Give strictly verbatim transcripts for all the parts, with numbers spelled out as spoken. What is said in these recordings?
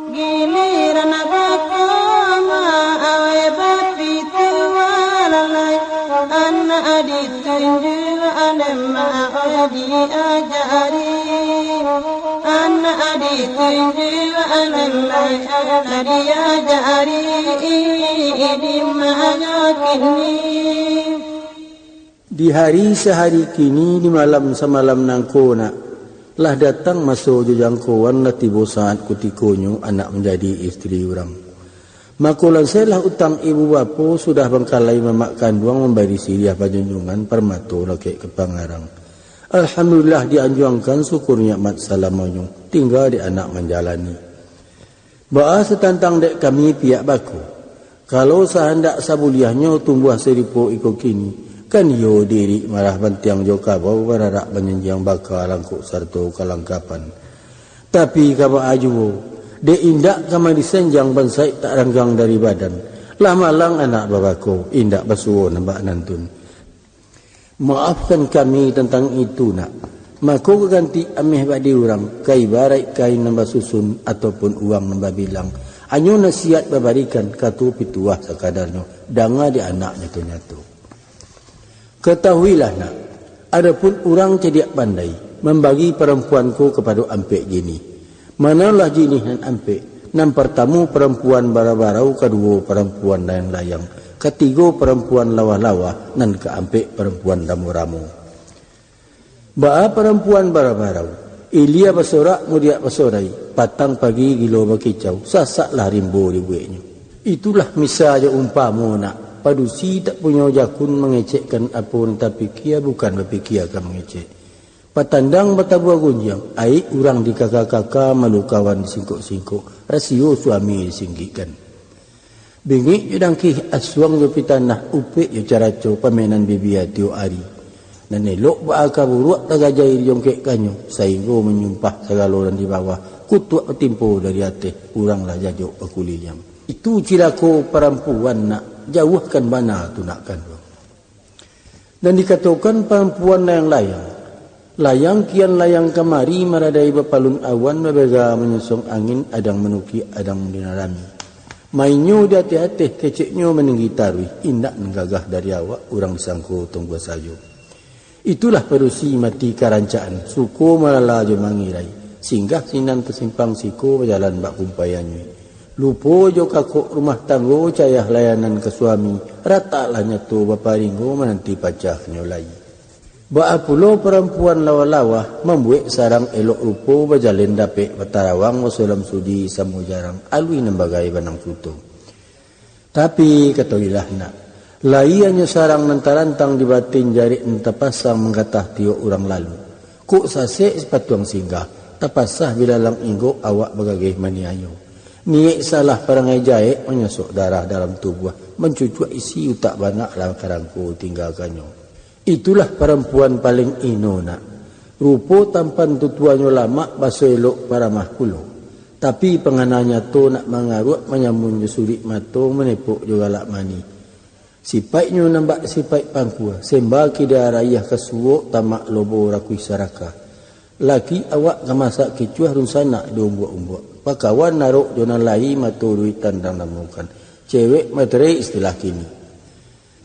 Giliran bakoma awai bapitua lalai, anak ditunjuak alem awai diajari. Anak ditunjuak alem awai diajari, di maha kini. Di hari sahari kini, di malam samalam nangko nak, lah datang maso jo jangkoan, lah tibo saat kutikonyo anak manjadi istri urang. Mako, lansailah utang ibu bapo, sudah bangkalai mamak kanduang, mambari siriah panjunjungan, parmato lakek ka pangarang. Alhamdulillah, dianjuangkan syukur nikmat salamonyo, tingga dek anak manjalani. Baa satantang dek kami pihak bako, kalau sahandak sabuliahnyo tumbuah sarupo iko kini, kan iyo diri marah bantiang jo kabau, bararak manyanjiang baka langkok sarato kalangkapan. Tapi ka baa juo, dek indak ka madisanjang bansaik tak ranggang dari badan, lah malang anak babako, indak basuo nan bak nantun. Maafkan kami tantang itu, nak. Mako, ka ganti ameh bak di urang, ka ibaraik kain nan basusun, ataupun uang nan babilang. Hanyo nasihat babarikan, kato pituah sakadarnyo, danga di anak nyato-nyato. Katahuilah, nak, adopun urang cadiak pandai, mambagi parampuan ko kapado ampek jinih. Manolah jinih nan ampek? Nan partamo parampuan bara-barau, kaduo parampuan layang-layang, katigo parampuan lawah-lawah, nan kaampek parampuan ramo-ramo. Baa parampuan bara-barau? Ilia basorak, mudiak basorai, patang pagi gilo bakicau, sasaklah rimbo dibueknyo. Itulah misa jo umpamo, nak, padusi tak punyo jakun, mangecekkan apo nan tapikia, bukan bapikia ka mangecek. Patandang batabua gunjiang, aik urang dikaka-kaka, malu kawan disingkok-singkok, rasio suami disinggikkan. Bingik jo dangkih, asuang jo pitanah, upek jo caraco, pamainan bibia tiok ari. Nan elok baa ka buruak, tagajai dijongkekannyo, sainggo manyumpah sagalo nan di bawah, kutuak batimpo dari ateh, urang lah jajok bakuliliang. Itu cilako parampuan, nak, jauahkan bana tu nak kanduang. Nan dikatokan parampuan layang-layang. Layang kian layang kamari, maradai bapalun awan, babega manyosong angin, adang manukiak, adang dinarami. Mainnyo di ateh-ateh, keceknyo maninggi taruih, indak nan gagah dari awak, urang disangko tungguah sajo. Itulah padusi mati karancaan, suko malala jo mangirai, singgah sinan ka simpang siko, bajalan bak kumpai anyuik. Lupo jo kakok rumah tanggo, cayah layanan ka suami, rataklah nyato baparinggo, mananti pacahnyo lai. Baa pulo parampuan lawah-lawah, mambuek sarang elok rupo, bajalin dapek batarawang, basulam sudi samo jarang, aluih nan bagai banang suto. Tapi, katoilah nak, lai hanyo sarang nan tarantang di batin, jarek nan tapasang manggatah tiok urang lalu. Kok sasek sapatuang singgah, tapasah bilalang inggok, awak bagageh maniayo. Niaik salah parangai jaek, manyosok darah dalam tubuah, mancucuak isi utak banak, lah karangko tinggakanyo. Itulah parampuan paling ino, nak. Rupo tampan tutuanyo lamak, baso elok paramah pulo. Tapi pangana nyato nak mangaruak, manyamun jo sulik mato, manepok jo galak manih. Sipaiknyo nan bak sipaik pangkua, semba kida rayah ka suok, tamak lobo rakuih sarakah. Laki awak ka masak kicuah, dunsanak jo umbuak-umbuak. Pakawan narok jo nan lai, mato duit tandang namukan. Cewek materai istilah kini.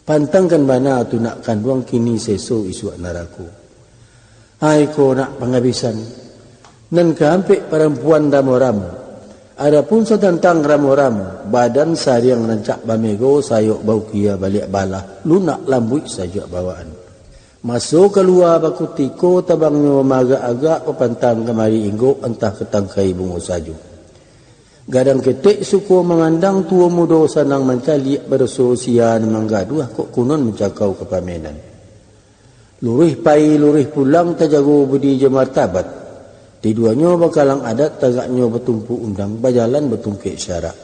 Pantangkan bana tu nak kanduang, kini seso isuak narako. Ai ko nak pangabisan. Nan kaampek parampuan ramo-ramo. Adapun satantang ramo-ramo, badan sariang rancak bamego, sayok baukia baliak balah, lunak lambuik sajuak bawaan. Maso kalua bakutiko, tabangnyo maagak-agak, bapantang kamari inggok, antah ka tangkai bungo sajo. Gadang ketek suko mangandang, tuo mudo sanang mancaliak, badoso sia nan manggaduah, kok kunon mancakau ka pamenan. Luruih pai, luruih pulang, tajago budi jo martabat. Tiduanyo bakalang adat, tagaknyo batumpu undang, bajalan batungkek syarak.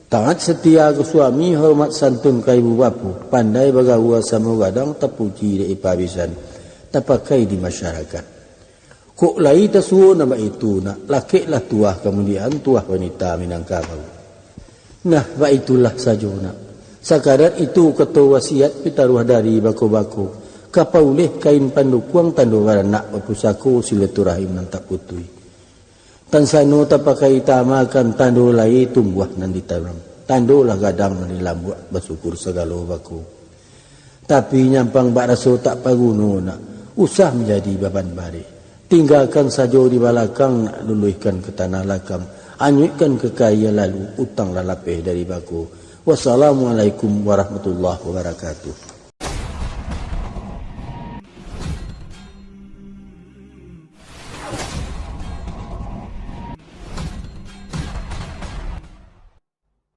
Taat setia ka suami, hormat santun ka ibu bapo, pandai bagaua samo gadang, tapuji dek ipa bisan, tapakai di masyarakat. Kok lai tasuo nan baitu nak, lakeklah tuah kamudian, tuah wanita Minangkabau. Nah, baitulah sajo nak. Sakadar itu kato wasiat pitaruah dari bako-bako, ka pauleh kain pandukuang, tando baranak bapusako, silaturahim nan tak putuih. Tansano tapakai taamalkan, tando lai tumbuah nan ditanam, tandolah gadang nan dilambuak, basyukur sagalo bako. Tapi nyampang bak raso tak paguno nak, usah manjadi baban barek. Tinggakan sajo di balakang nak, luluihkan ka tanah lakang, anyuikkan ka kaia lalu, utang lah lapeh dari bako. Wassalamualaikum warahmatullahi wabarakatuh.